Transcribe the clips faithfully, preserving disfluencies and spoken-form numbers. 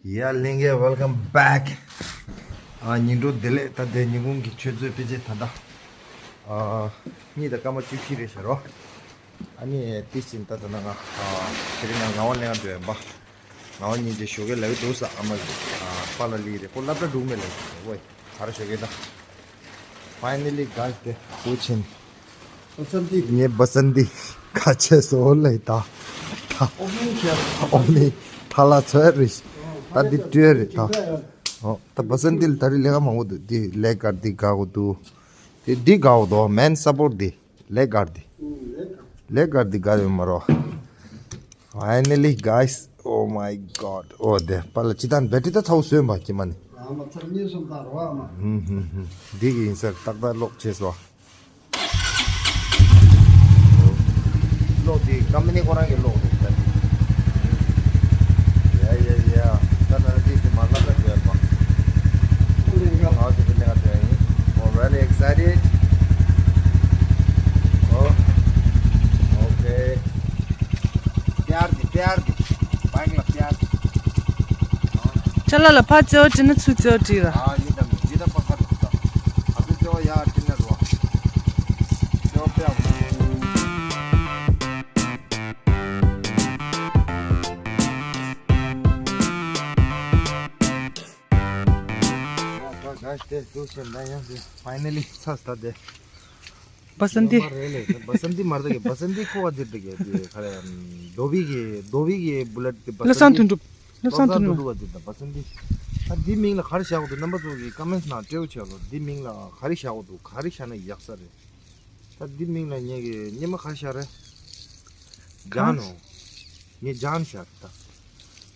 ཡ་ལྷན་རྒྱས། welcome back. ཨ་ཉིན་གྲོ་བདེ་ལེགས། ད་དེ་ཉིན་གུང་གི་ཆུ་ཚོད་ཕལ་ཆེར་ད་ལྟ་ཨ་གཉིས་དང་སྐར་མ་བཅུ་བཞི་རེད་ཤག་རོ། ཨ་ནི་དེ་བཞིན་ད་ལྟ་ན་ང་ཨ་དེ་རིང་ང་ངག་དབང་གླིང་ང་འགྲོ་ཡིན་པ། ངག་དབང་སྙིང་རྗེ་ཞོགས་ཀས་ལབ་ཀྱི་འདུག་ས། ཨ་མ་ལགས་ཨ་པཱ་ལགས་ལི་རེད། ཁོ་སློབ་གྲྭ་འགྲོ་མེད་ལབ་ཀྱི་འདུག་ཝེ། ག་རེ་ཞོགས་ཀས་ད། Finally guys, དེ་བུ་ཆེན། ངའི་བ་སན་ཏི་ཁ་ཆེ་སོ་ལེ་ད། ད་ཨོ་ནི་ཐ་ལ་ཚོད་རེད། ད་འདི་སྤྲོད་རེད་ད། ཨོ་ད་བ་སན་ཏི་ལ་ད་རེས་ལས་ཀ་མང་པོ་འདུག་འདི་ལེག་གར་འདི་དགའ་གོ་འདུག་འདི་འདི་དགའ་གོ་འདུག་མེན་སཔོར་འདི་ལེག་གར་འདི། ལེག་གར་འདི་དགའ་ཡོད་མ་རོ། Finally guys, oh my god. ཨོ་དེ་པཱ་ལགས་ཅི་ད་བེ་ཊི་རི་ད་ཚ་བོ་བཟོས་པ་ཀྱི་མ་ནི། ཨ་མ་ཚར་གཉིས་གསུམ་ད་རོ་ཨ་མ། ཧུམ་ཧུམ་ཧུམ། འདི་གི་ཡིན་ཟེར་ཏག་ཏག་ལོག་བྱས་སོ། ལོག་འདི་ཀམ་པ་ནི་ཁོ་རང་གི་ལོག་རེད་ད། ཡ་ཡ་ཡ། ད་ད་འདི་དེ་མ་ལ་ད་བྱས་པ། ང་ཚོ་དེ་ལས་ང་ཚོ་ཡིན། Oh, really excited. Oh, okay. प्यार दे, प्यार दे। बाइक ला प्यार दे। ཅ་ལག་ལ་ཕར་རྩེ་བ་བྲིས་ན་ཚུར་རྩེ་བ་བྲིས་ར། ཨ་ཡིན་ད་མི་ཡིན་ད་པ་ཁ་དུ་ད། ཨ་ཚུར་རྩེ་བ་ཡར་བྲིས་ན་རོ། རྩེ་བ་པེ་ཨ། ད་ག་ཤ་དེ་དུ་ཤ་ན་ཡང་དེ་ཕའི་ནལ་ལི་ཚར་ད་དེ། བ་སན་ཏི། ཡོད་མ་རེད་ལེ། བ་སན་ཏི་མར་ད་གི་བ་སན་ཏི་ཁོ་བ་ཟེར་ད་གི་དེ་ག་རེ་རྡོ་བི་གི་རྡོ་བི་གི་བུ་ལ་དེ་བ་སན་ཏི། བློ་བཟང་དོན་གྲུབ། བློ་བཟང་དོན་གྲུབ་བ་ཟེར་ད་བ་སན་ཏི། ད་འདི་མིང་ལ་ག་རེ་བཞག་གོ་འདུག་རྣམ་པ་ཚོ་གི་ཀོ་མེན་ཊི་ནང་སྤྲོད་བྱས་ལོ། འདི་མིང་ལ་ག་རེ་བཞག་གོ་འདུག་ག་རེ་བཞག་ན་ཡག་ས་རེད། ད་འདི་མིང་ལ་ངེད་ཀྱི་སྙེ་མ་ག་རེ་བཞག་རེད། ཇཱན་ནོ། ངས་ཇཱན་བཞག་རེད་ད།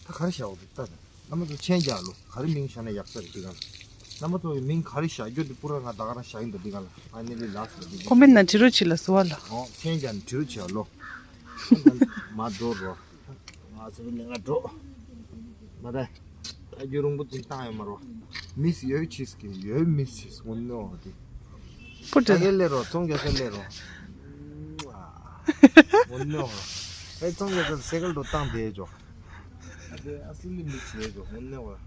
ད་ག་རེ་བཞག་གོ་འདུག་ད། རྣམ་པ་ཚོ་མཆན་རྒྱག་ལོ། ག་རེ་མིང་བཞག་ན་ཡག་ས་རེད་འདི་ག་ལ། རྣམ་པ་ཚོ་གི་མིང་ག་རེ་བཞག་རྒྱུ་འདི་པུ་ར་ང་ད་ག་རང་བཞག་ཡིན་ད་འདི་ག་ལ། ཕའི་ནལ་ལི་ལ་སི་ལ་འདི་ག་ལ། ཀོ་མེན་ཊི་ནང་བྲིས་རོགས་བྱེད་ལ་སུ་བ་ལ། ཨོ་མཆན་རྒྱག་ནས་བྲིས་རོགས་བྱེད་ལོ། མ་འགྲོ་རོ། ང་ཚོ་ལས་ང་འགྲོ། མ་རེད། ད་རྒྱུ་རུང་པོ་ཅིག་བཏང་ཡོད་མ་རོ། མིས་ཡོད་ཆིས་ཀྱི་ཡོད་མིས་ཆིས་ངོ་ནོ་དེ། པུ་ད་ཏི་གེ་ལེ་རོ་ཚོང་རྒྱག་ས་ལེ་རོ། ངོ་ནོ། ཨེ་ཚོང་རྒྱག་ས་སེ་གལ་དུ་བཏང་བསྡད་ཅོ། ཨ་དེ་ཨ་སི་ལི་མི་བྱེད་ཅོ་ངོ་ནེ་བ།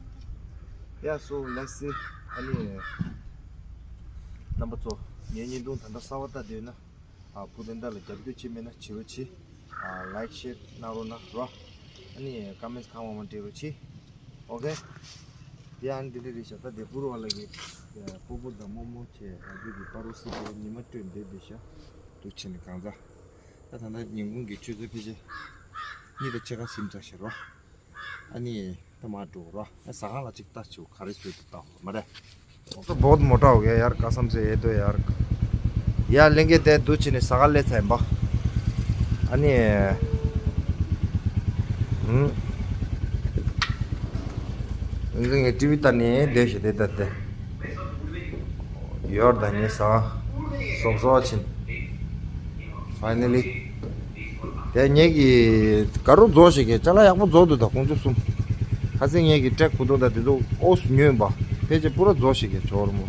ཡ་སོ་ལེགས་སི། ཨ་ནི་རྣམ་པ་ཚོ་ངའི་བརྙན་ཐུང་ད་ལྟ་གསར་པ་ལྟ་འདོད་ན་ཨ་བུ་དེ་འདྲ་ལ་རྒྱབ་སྐྱོར་བྱེད་མེད་ན་བྱེད་རོགས་གྱིས། ཨ་ལའིཀ་ཤེར་གནང་རོགས་གནང་རོ། ཨ་ནི་ཀོ་མེན་ཊི་གང་མང་མང་སྤྲད་རོགས་གྱིས། ཨོ་ཁེ། དེ་ཨ་ནི་དེ་འདྲ་རེད་ཤག་ད་དེ་པུ་ར་བ་ལ་གི་པུ་པུ་དང་རྨོ་མོ་བྱས་ཨ་ཅོ་གི་པ་རོ་སི་དེ་ཉི་མ་སྤྲོད་འདོད་འདོད་ཤག་འདུག་བྱས་ནས་གང་ཟག་ད་ད་ལྟ་ཉིན་གུང་གི་ཆུ་ཚོད་ཕལ་ཆེར་གཉིས་དང་ཕྱེད་ཀ་ཟིན་ཚར་ཤག་རོ། ཨ་ནི་ད་མར་འགྲོ་རོ། ཨ་ཟ་ཁང་ལ་ཅིག་ལྟ་ཆོག་ག་རེ་བཟོས་འདུག་ལྟ་མ་རེད། बहुत मोटा हो गया यार कसम से ये तो यार। ཡ་ལྷན་རྒྱས་དེ་འདུག་བྱས་ནས་ཟ་ཁང་སླེབས་ཚར་ཡིན་པ། ཨ་ནི། ཧུམ། ངས་ཊི་ཝི་ལྟ་ནས་བསྡད་ཤག་དེ་ལྟ་སྟེ། ཡོར་ད་ངས་ཟ། སོབ་སོབ་ཕྱིན། Finally། དེ་ངེད་ཀྱི་དགའ་རོགས་རྫོགས་ཤིག་གི་ཅ་ལག་ཡག་པོ་རྫོགས་འདུག་ད་ཀོང་ཅོ་གསུམ། ཁ་སང་ངེད་ཀྱི་ཀྲེག་བུ་དོ་ད་དེ་ཚོ་ཨོས་ཉོས་པ། ཕལ་ཆེར་པུ་ར་རྫོགས་ཤིག་གི་ཆོར་མོ།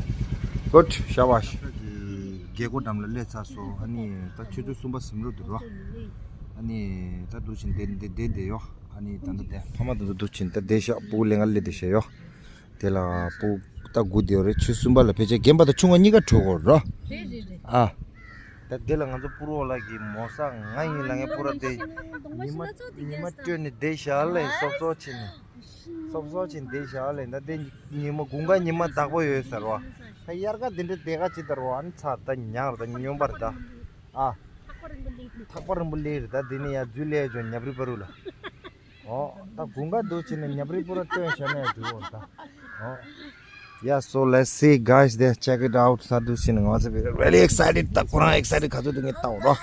Good ཤ་བ་ཤ། རྒྱལ་སྒོ་འགྲམ་ལ་སླེབས་ཚར་སོང་། ཨ་ནི་ད་ཆུ་ཚོད་གསུམ་པ་ཟིན་འགྲོ་འདུག་རོ། ཨ་ནི་ད་འདུག་བྱས་བསྡད་བསྡད་བསྡད་ཡོད། ཨ་ནི་ད་ལྟ་དེ་ཕ་མ་དེ་ཚོ་འདུག་བྱས་ད་བསྡད་ཤག་སྤུ་གུ་ལེན་ག་སླེབས་བསྡད་ཤག་ཡོད། དེ་ལ་སྤུ་ད་སྒུག་བསྡད་ཡོད་རེད། ཆུ་གསུམ་པ་ལ་ཕལ་ཆེར་རྒན་པ་དང་ཆུང་བ་གཉིས་ཀ་འགྲོ་དགོས་རེད། རེད་རེད་རེད། ཨ། ད་དེ་ལ་ང་ཚོ་པུ་རོ་ལ་གི་མོ་ས་ང་ཡིན་ལ་ངའི་པུ་ར་དེ་ཉི་མ་ཉི་མ་སྤྲོད་ནས་བསྡད་ཤག་ལས་སོབ་སོབ་བྱས་ནས། སོབ་སོབ་བྱས་བསྡད་ཤག་ལས་ད་དེ་ཉི་མ་དགུན་ཁ་ཉི་མ་དྭགས་པོ་ཡོད་ཟེར་བ། ད་དབྱར་ཁ་དེ་འདྲ་དེ་ག་ཅི་ལྟར་བ་ཨ་ནི་ཚ་ད་ཉག་རེད་ད་སྨྱོན་པ་རེད་ད། ཨ། ཐག་པ་རིང་པོ་སླེབས་རེད་ད་དེ་ནས་ཡར་འཛུལ་སླེབས་ཅོ་ཉབ་རི་པ་རུ་ལ། ཨོ། ད་དགུན་ཁ་འདུག་བྱས་ནས་ཉབ་རི་པུ་ར་སྟོན་བྱས་ནས་འདུག་ཨོ་ད། ཨོ། Yeah, so let's see, guys, there, check it out. ད་འདུག་བྱས་ནས་ང་ཚོ་really excited. ད་ཁོ་རང་excited ག་ཚོད་འདུག་ངས་ལྟ་འོ་རོ།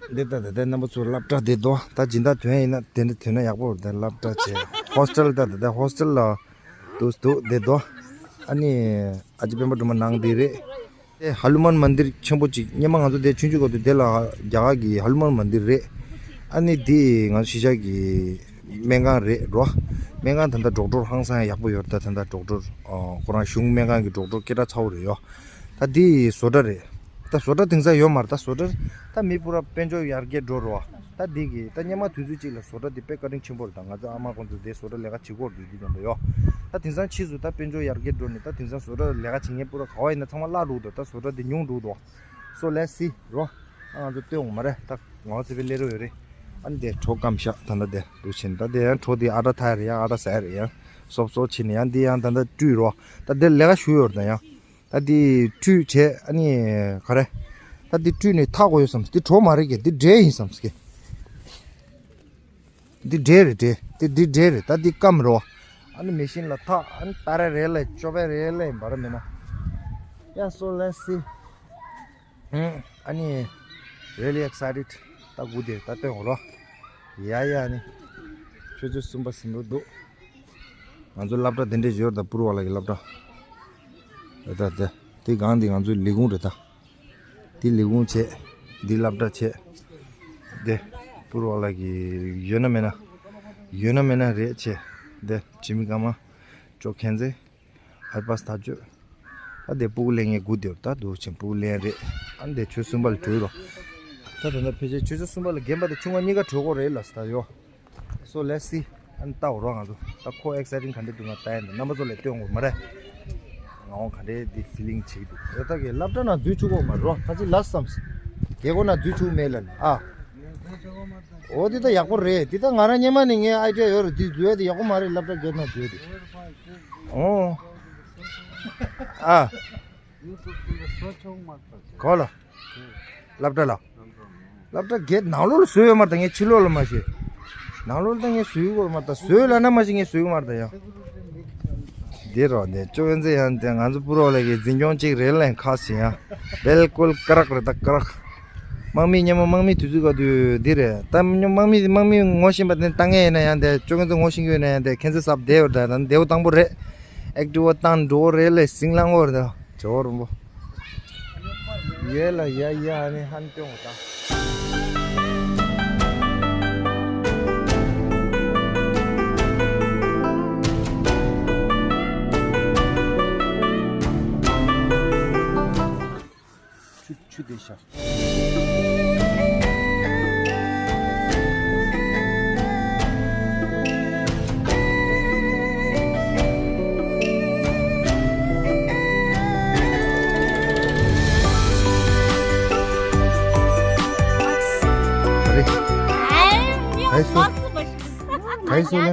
འདི་ད་ད་ད་རྣམ་པ་ཚོ་སློབ་གྲྭ་དེ་དོ་ད་སྦྱིན་བདག་དོན་ཡིན་ན་དེ་འདྲ་དོན་ན་ཡག་པོ་རེད། ད་སློབ་གྲྭ་བྱས་ཧོ་སི་ཊེལ་ད་ད་ད་ཧོ་སི་ཊེལ་ལ་འདུག་འདུག་དེ་དོ། ཨ་ནི་ཨ་ཅེ་སྤེན་པ་སྒྲོལ་མ་ནང་དེ་རེད། དེ་ཧ་ལུ་མན་མན་དིར་ཆེན་པོ་གཅིག་སྔོན་མ་ང་ཚོ་དེ་ཆུང་ཆུང་སྐབས་དུས་དེ་ལ་རྒྱ་གར་གྱི་ཧ་ལུ་མན་མན་དིར་རེད། ཨ་ནི་དེ་ང་ཚོ་གཞིས་ཆགས་ཀྱི་སྨན་ཁང་རེད་རོ། སྨན་ཁང་ད་ལྟ་ཌོག་ཊར་ཧང་སང་ཡག་པོ་ཡོད་རེད། ད་ད་ལྟ་ཌོག་ཊར་ཨ་ཁོ་རང་གཞུང་སྨན་ཁང་གི་ཌོག་ཊར་སྐད་གྲགས་ཚ་བོ་རེད་ཡོ། ད་དེ་བཟོ་གྲྭ་རེད། ད་བཟོ་གྲྭ་དེང་སང་ཡོད་མ་རེད། ད་བཟོ་གྲྭ་ད་མི་པུ་ར་དཔལ་འབྱོར་ཡར་རྒྱས་འགྲོ་རོ། ད་འདི་གི་ད་སྔོན་མ་དུས་ཚོད་གཅིག་ལ་བཟོ་གྲྭ་འདི་དཔེ་བཀའ་དྲིན་ཆེན་པོ་རེད། ད་ང་ཚོ་ཨ་མ་ཁོང་ཚོ་དེ་བཟོ་གྲྭ་ལས་ཀ་བྱེད་ཀྱི་ཡོད་རེད། འདི་ཙམ་པ་ཡོད། ད་དེང་སང་ཕྱིས་སུ་ད་དཔལ་འབྱོར་ཡར་རྒྱས་འགྲོ་ནས་ད་དེང་སང་བཟོ་གྲྭ་ལས་ཀ་བྱེད་མཁན་པུ་ར་ག་བ་ཡིན་ན་ཚང་མ་བརླག་འགྲོ་འདུག་ད་བཟོ་གྲྭ་འདི་ཉུང་འགྲོ་འདུག So let's see རོ། ཨ་ང་ཚོ་སྟོན་འོང་མ་རེད། ད་ངོ་ཚ་པའི་སླེབས་རོགས་ཡོད་རེད། ཨ་ནི་དེ་གྲོ་སྐམ་ཤག་ད་ལྟ་དེ་འདུག་ཕྱིན། ད་དེ་ཡང་གྲོ་དེ་ཨ་ཊ་ཐལ་རེད། ཡང་ཨ་ཊ་ཟ་ཡ་རེད། ཡང་སོབ་སོབ་ཕྱིན་ནས་ཡང་འདི་ཡང་ད་ལྟ་བཀྲུས་རོ། ད་དེ་ལས་ཀ་ཞུ་ཡོད་རེད། ད་ཡང་ད་འདི་བཀྲུས་བྱས་ཨ་ནི་ག་རེ། ད་འདི་བཀྲུས་ནས་འཐག་དགོས་ཡོད་བསམ། འདི་གྲོ་མ་རེད་ཀྱི། འདི་འབྲས་ཡིན་བསམ་ཀྱི། འདི་འབྲས་རེད། འབྲས་འདི་འདི་འབྲས་རེད། ད་འདི་སྐམ་རོ། ཨ་ནི་མེ་ཤིན་ལ་འཐག་ཨ་ནི་ཏ་ར་རེ་ལ་ཅོ་པེ་རེ་ལ་ཡིན་པ་ར་མེད་ན། Yeah so let's see. ཨ་ནི་really excited. ད་སྒུག་དེ་ད་སྟོན་འོང་རོ། ཡ་ཡ་ཨ་ནི་ཆུ་ཚོད་གསུམ་པ་ཟིན་འགྲོ་འདུག་ང་ཚོ་སློབ་གྲྭ་དེ་འདྲས་ཡོད་རེད། ད་པུར་བ་ལ་གི་སློབ་གྲྭ་རེད། ད་དེ་དེ་སྒང་དེ་ང་ཚོའི་ལས་ཁུངས་རེད། ད་དེ་ལས་ཁུངས་བྱས། འདི་སློབ་གྲྭ་བྱས། དེ་པུར་བ་ལ་གི་ཡོད་ན་མེད་ན་ཡོད་ན་མེད་ན་རེད་བྱས། དེ་ཇི་མི་ཀ་མ་ཅོ་ཁན་ཚེ་ཨར་པ་སྟ་ཅོ། ད་དེ་སྤུ་གུ་ལེན་ངེས་སྒུག་དེ་ད་འདུག་ཕྱིན་སྤུ་གུ་ལེན་རེད། ཨ་ནི་དེ་ཆུ་ཚོད་གསུམ་པ་ལ་གྲོལ་རོ། ད་ད་ལྟ་ཕལ་ཆེར་ཆུ་ཚོད་གསུམ་པ་ལ་རྒན་པ་དང་ཆུང་བ་གཉིས་ཀ་གྲོལ་གོ་རེད་ལ་ས་ཡོ། So let's see. ཨ་ནི་ལྟ་འོ་རོགས་ང་ཚོ་ད་ཁོ་ཨེག་སའི་ཊིང་ག་འདྲ་འདུག་ན་ལྟ་ཡ་འདི་རྣམ་པ་ཚོ་ལ་སྟོན་འོ་མ་རེད། ང་འོང་ག་འདྲའི་འདི་ཕི་ལིང་བྱེད་ཀྱི་འདུག་ཨེ་ད་གི་སློབ་གྲྭ་ནང་འཛུལ་ཆོག་གོ་མ་རོགས་ཁ་ཅིག་ལ་བསམ། རྒྱལ་སྒོ་ནང་འཛུལ་ཆོག་མེད་ལ་ནི་ཨ། འོ་འདི་ད་ཡག་པོ་རེད། འདི་ད་ང་རང་སྔོན་མ་ནས་ངའི་ཨའི་ཌི་ཡ་ཡོད་རེད། འདི་འཛུལ་ཡ་དེ་ཡག་པོ་མ་རེད། སློབ་གྲྭ་སྒེར་ནང་འཛུལ་ཡ་དེ། ཨོ། ཨ། གོ་ལ། སློབ་གྲྭ་ལ། སློབ་གྲྭ་གེད་ནང་ལོགས་ལ་བཟོས་ཡོད་མ་རེད། ད་ངས་ཕྱི་ལོགས་ལ་མ་ཤེས། ནང་ལོགས་ལ་ད་ངས་བཟོས་ཡོད་མ་རེད། ད་བཟོས་ལ་ན་མ་ཤེས་ངས་བཟོས་ཡོད་མ་རེད། ད་ཡང་། འདི་རོ་འདི་ཅོ་ཨེན་ཙི་ཡང་འདི་ང་ཚོ་པུ་རོ་ལ་གི་འཛིན་སྐྱོང་གཅིག་རེད་ལན་ཁ་ཞིག་ཡང་བེལ་ཀོལ་ཀ་རག་རེད། ད་ཀ་རག་དམག་མི་སྔོན་མ་དམག་མི་དུས་ཚོད་ག་དུས་འདི་རེད། ད་དམག་མི་དམག་མི་ངོ་ཤེས་པ་དེ་ལྟ་ངེས་ཡིན་ན་ཡང་དེ་ཅོ་ཨེན་ཙི་ངོ་ཤེས་ཀྱི་ཡོད་ན་ཡང་དེ་ཁྱེད་ཚོ་སབ་བདེ་བར་ད་ད་བདེ་བོ་དང་པོ་རེད། ཨེག་ཊི་ཝ་བཏང་འགྲོ་རེད་ལས་སིང་ལང་འོར་ད་ཇོ་རུམ་པོ། ཡེ་ལ་ཡ་ཡ་ནི་ཧན་ཏོང་ད། ཆུ་ཆུ་དེ་ཤ། ཨ་ལེ། ག་ཡི་སོ། ག་ཡི་སོ་ལེ།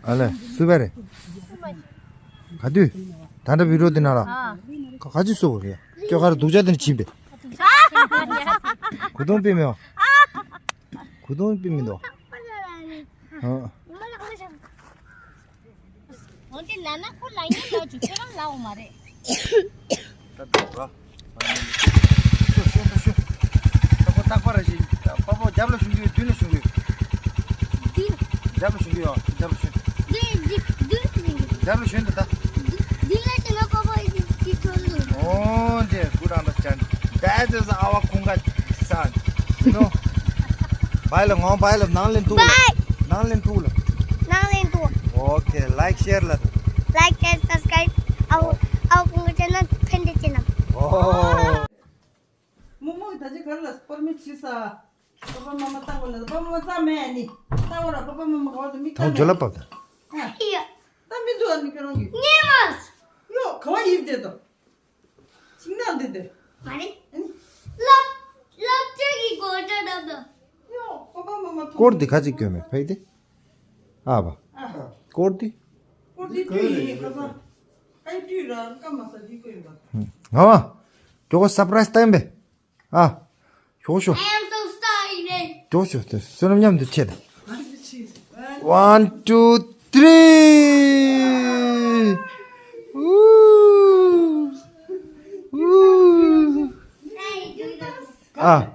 ཨ་ལེ་སུ་བ་རེད། ག་དུས། ད་ལྟ་བི་ཌིའོ་འདི་ན་ལ། ཨ། ག་ག་ཅི་སོ་རེད། ཀྱོ་ག་ར་སྡུག་ཅག་དེ་ནི་བྱིན་པས། གུ་དོང་པི་མེ་བ། གུ་དོང་པི་མེ་དོ། ཨ། འོན་ཏེ་ལ་ན་ཁོ་ལ་ཉན་ལ་ཅུ་ཁྱོད་རང་ལའོ་མ་རེད། ད་འགྲོ་ར། ཤོ་ཤོ་ཤོ་ཤོ། ད་ཁོ་རྟག་པར་ར་ཞིག་ད་པ་པོ་རྒྱབ་ལ་ཞུང་གི་མདུན་ལ་ཞུང་གི་འདི། རྒྱབ་ལ་ཞུང་གི་ཡོ་རྒྱབ་ལ་ཞུང་། འདི་འདི་འདི་འདི། རྒྱབ་ལ་ཞུང་འདི་ད། འདི་འདི་ལ་ཞུང་ན་པ་པོ་འདི་འདི་ཐོན་འདུག་ཨོ་འདི་good understand. That is our Khunga son. You know? Bye ལ་ངོ་bye ལ་ནང་ལེན་ཐུག་ལ། Bye. ནང་ལེན་ཐུག་ལ། ནང་ལེན་ཐུག Okay, like, share ལ། Like and subscribe. ཨའོ་ཨའོ་ཁོང་གི་ཅེ་ནལ་ཕན་བདེ་ཅེ་ནལ། ཨོ། མོ་མོ་ད་ཅི་གར་ལ་པར་མི་ཆི་ས། པ་པ་མ་མ་ཏང་གོ་ལ་པ་པ་མ་ཙ་མེ་ནི། ཏང་གོ་ལ་པ་པ་མ་མ་གོ་ལ་མི་ཏང་ད་ཇོ་ལ་པ་ད། ཡ། ད་མི་འདུག་ཨ་ནི་ཁྱོད་རང་གི། ངེས་མ། ཡོ་ག་བ་ཡིབ་དེ་དོ། ཤིང་ནགས་འདི་འདི། མ་རེད། ཨ་ནི། ལབ་ལབ་ཅེ་གི་གོ་ཅེ་ད་ད། ཡོ་པ་པ་མ་མ་ཐུག་སྐོར་འདི་ཁ་ཅིག་སྐྱོན་མེད་ཕ་ཡི་དེ། ཨ་བ། ཨ། སྐོར་འདི། སྐོར་འདི་བཀྲུས་ཡིན་ཁ་སང་། ཨ་ཡི་བཀྲུས་ར་སྐམ་མ་ས་འདི་བཀོད་ཡིན་པ། ང་བ། ཇོ་གོ་སར་པ་རའི་སི་བཏང་པས། ཨ། ཞོག་ཞོག I am so sorry, man. ཞོག་ཞོག་དེ་བསོད་ནམས་མཉམ་དུ་ཆེ་དང་། One, two, three. ཨུ། ཨུ།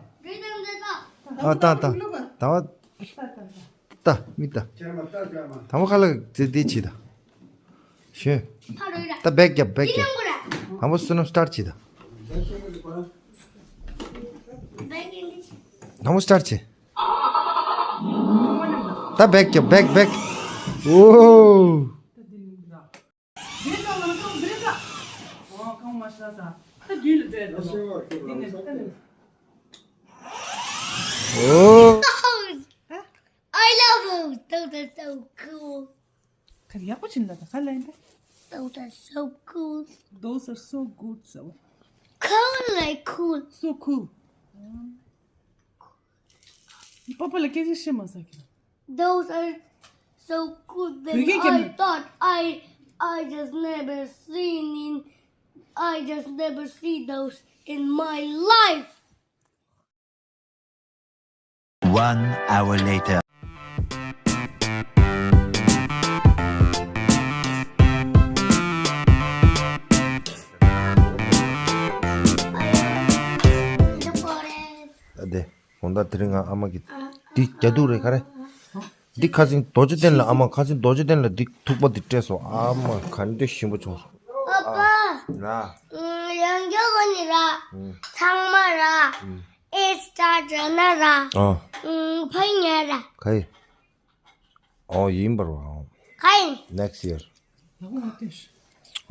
ཨ། ཨ་ད་ད་ད་བ། ད་མི་ད། དང་པོ་ཁ་ལག་དེ་དེ་བྱེད་ད། ཤོད། ད་བེག་རྒྱབ་བེག་རྒྱབ། དང་པོ་བསོད་ནམས་སི་ཊར་བྱེད་ད། དང་པོ་སི་ཊར་བྱེད། ད་བེག་རྒྱབ་བེག་བེག་ཨོ། འདི་ལ་ང་ཚོ་འདི་ལ། ཨོ་གང་མ་ཤ་ས། ད་འདི་ལ་འདྲེ་ད། འདི་ནས་ད་ནས། Oh. I love you. Those are so cool. ག་རེ་ཡག་པོ་བྱིན་ལ་ད་ག་ལ་ཡིན་པས། Those are so cool. Those are so good, so. Cool like cool. So cool. པ་པ་ལ་སྐད་ཆ་བཤད་མ་ཟ་གི། Those are so cool that བོད་སྐད་རྒྱབ་I ན། Thought I, I just never seen in, I just never see those in my life. One hour later. ཨ་དེ། དགོང་དག་དེ་རིང་ང་ཨ་མ་གི་འདི་རྒྱ་སྡུག་རེད་ག་རེ། འདི་ཁ་སང་རྡོ་རྗེ་གདན་ལ། ཨ་མ་ཁ་སང་རྡོ་རྗེ་གདན་ལ་འདི་ཐུག་པ་འདི་སྤྲད་སོང་། ཨ་མ་ག་འདྲ་ཞིམ་པོ་བྱུང་སོང་། ཨ་ཨ་ལ། ཡང་སྐྱོ་གོ་ནི་ར། ཚང་མ་ར། ཨེ་སི་ཊར་ཌ་ན་ར། ཨ། ཕ་ཉ་ར། ག་ཡི། ཨོ་ཡིན་པར་བ། ག་ཡི། Next year.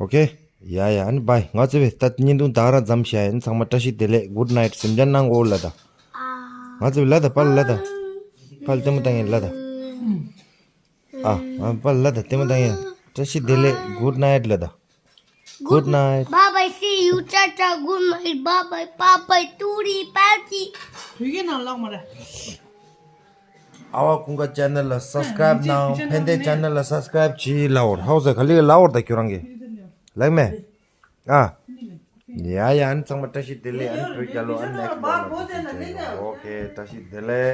Okay. ཡ་ཡ། ཨ་ནི་བྷའི། ང་ཚོ་བས་ད་བརྙན་ཐུང་ད་རང་མཚམས་བཞག་ཡིན། ཚང་མ་བཀྲ་ཤིས་བདེ་ལེགས། Good night. གཟིམ་འཇག་གནང་གོ་ལ་ད། ང་ཚོ་བས་ལ་ད། པཱ་ལ་ལ་ད། པཱ་ལ་ལྟད་མོ་ལྟ་ངེས་ལ་ད། ཨ། ཨ། པཱ་ལ་ལ་ད། ལྟད་མོ་ལྟ་ངེས། བཀྲ་ཤིས་བདེ་ལེགས། Good night ལ་ད། Good night. Bye bye, see you, ཅ་ཅ། Good night, bye bye, bye bye, ཏུ་རི་པ་ཏི། བོད་སྐད་ནང་ལོག་མ་རེད། ཨ་བ་ཀུན་དགའ་ཆེ་ནལ་ལ་སབ་སི་ཀ་རའིབ་གནང་། ཕན་བདེ་ཆེ་ནལ་ལ་སབ་སི་ཀ་རའིབ་བྱེད་ལབ་པ་རེད། ཧའོ་ཟེར་ག་ལེ་ལབ་པ་རེད་ད་ཁྱོད་རང་གིས། ལགས་མེད། ཨ། ཡ་ཡ། ཨ་ནི་ཚང་མ་བཀྲ་ཤིས་བདེ་ལེགས། ཨ་ནི་བོད་རྒྱལ་ལོ། ཨ་ནི་next one. Okay. བཀྲ་ཤིས་བདེ་ལེགས།